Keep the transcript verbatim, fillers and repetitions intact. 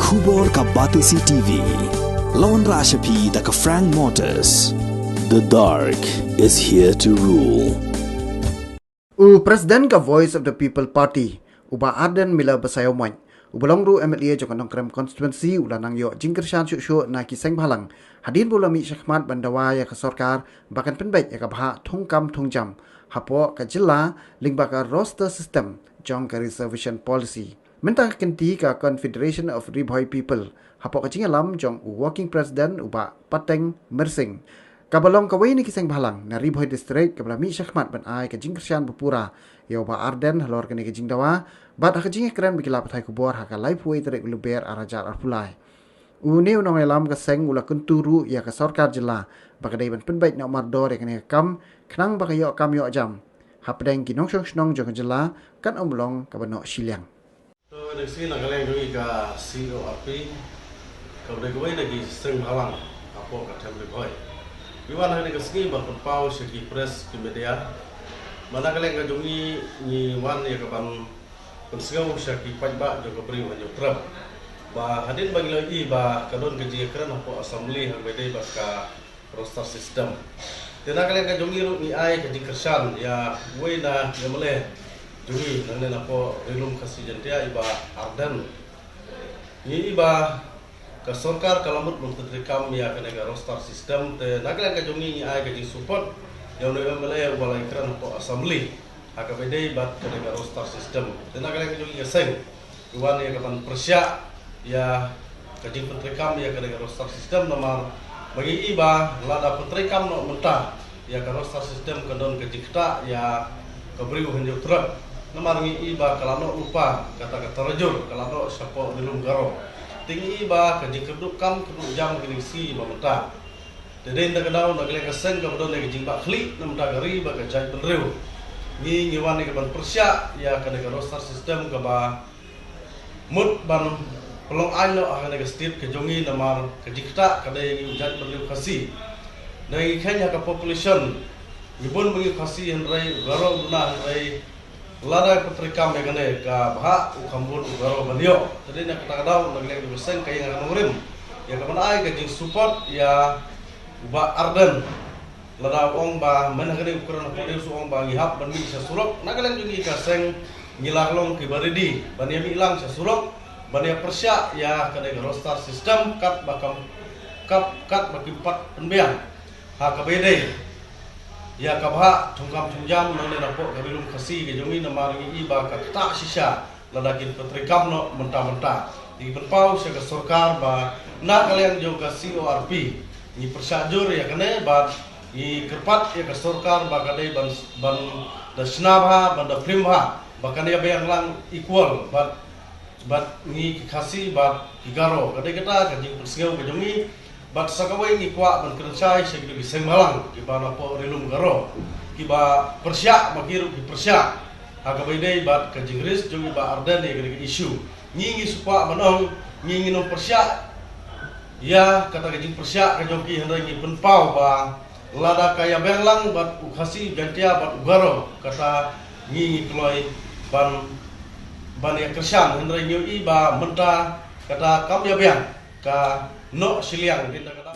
Khubor ka Batesi T V. Lawan Rashapi da ka Frank Motors. The dark is here to rule. U President ka Voice of the People Party, u Bah Ardent Miller Basaiawmoit, u ba long ruh M L A jong ka Nongkrem Constituency, u la nang ïoh jingkyrshan shuh shuh na ki seng bhalang hadien ba u la mih shakhmat ban dawa ïa ka sorkar ba kan pynbeit ïa ka bhah thungkam thungjam hapoh ka jylla lyngba ka roster system jong ka reservation policy. Mynta ka kynti ka Confederation of Ri Bhoi People hapoh ka jingïalam jong u Working President u Bah Pateng Myrsing, kaba long kawei na ki seng bhalang na Ri Bhoi District, kaba la mih shakhmat ban ai ka jingkyrshan bapura ïa u Bah Ardent halor kane ka jingdawa bad ha ka jingïakren bad ki lad pathai khubor ha ka laiphew tarik u Lber arhajar arphew lai. Une u nongïalam ka seng u la kyntu ruh ïa ka sorkar jylla ba ka dei ban pynbeit noh mardor ïa kane ka kam khnang ba ka ïoh kam ïoh jam hapdeng ki nongshong shnong jong ka jylla kan ym long kaba noh shiliang. To, dei shi na ka liang jong ngi ka C O R P, ka dei kawei na ki seng bhalang hapoh ka Them Ri Bhoi. Ngi wan ha kane ka sngi ban pynpaw sha ki press, ki media, ba na ka liang ka jong ngi, ngi wan ïa ka ban pynsngew sha ki paidbah jong ka Bri u Hynñiewtrep ba hadien ba ngi la ïohi ba ka don ka jingïakren hapoh Assembly ha kaba ïadei bad ka roster system. Te na ka liang ka jong ngi ruh ngi ai ka jingkyrshan ïa uwei na ki M L A jong ngi nangne napoh Ri Lum Khasi Jaiñtia, i Bah Ardent. Ngi ïohi ba ka sorkar ka la mut ban pyntreikam ïa kane ka roster system, te na ka liang ka jong ngi ngi ai ka jingsupport ïa une u M L A uba la ïakren hapoh Assembly ha kaba ïadei bad kane ka roster system. Te na ka liang ka jong ngi ka seng, ngi wan ïa ka ban pyrshah ïa ka jingpyntreikam ïa kane ka roster system, namar ba ngi ïohi ba lada pyntreikam noh mynta ïa ka roster system ka don ka jingktah ïa ka Bri u Hynñiewtrep. Namar ngi ïohi ba ka la noh lypa kata ka tarajur, ka la noh shapoh Ri Lum Garo. Te ngi ïohi ba ka jingkyrduh kam kyrduh jam ha kine ki sngi ba mynta. Te dei na ka daw na ka liang ka seng kaba don ïa ka jingbakla na ka bynta ka ri bad ka jaitbynriew, ngi, ngi wan ïa ka ban pyrshah ïa kane ka roster system kaba mut ban pynlong aiñ noh ha kane ka state ka jong ngi, namar ka jingktah ka dei ngi u jaitbynriew Khasi. Dei ngi kheiñ ha ka population, ngi bun ba ngi Khasi hynrei u Garo u duna, hynrei lada pyntreikam ïa kane ka bhah u kham bun u Garo ban ïoh. Te dei na kata ka daw na ka liang ka seng ka ïeng ha ka nongrim ïa ka ban ai ka jingsupport ïa u Bah Ardent. Lada u ong ba mynta kane u kren hapoh News u ong ba ngi hap ban mih sha surok, na ka liang jong ngi ka seng ngi la long kiba ready ban ïa mih lang sha surok ban ïa pyrshah ïa kane ka roster system katba kam, kat, katba kim pat pynbiang ha kaba ïadei ïa ka bhah thungkam thungjam nangne napoh ka Ri Lum Khasi ka jong ngi, namar ngi ïohi ba ka ktah shisha lada kin pyntreikam noh mynta mynta. Te ngi pynpaw sha ka sorkar ba na ka liang jong ka C O R P ngi pyrshah jur ïa kane bad ngi kyrpad ïa ka sorkar ba ka dei ban, ban da shna bha, ban da prim bha, ba kan ïa biang lang equal bad, bad ngi ki Khasi bad ki Garo. Ka dei kata ka jingpynsngew ka jong ngi. Bad sa kawei ngi kwah ban kren shai sha kito ki seng bhalang kiba napoh Ri Lum Garo kiba pyrshah, ba ki ruh ki pyrshah ha kaba ïadei bad ka jingris jong i Bah Ardent ïa kane ka issue. Ngi, ngi shu kwah ban ong, ngi, ngi nang pyrshah ïa kata ka jingpyrshah ka jong ki, hynrei ngi pynpaw ba lada ka ïa biang lang bad u Khasi Jaiñtia bad u Garo, kata ngi, ngi kloi ban, ban ïa kyrshan, hynrei ngi ïohi ba mynta kata kam ïa biang, ka noh shiliang. Dei na kata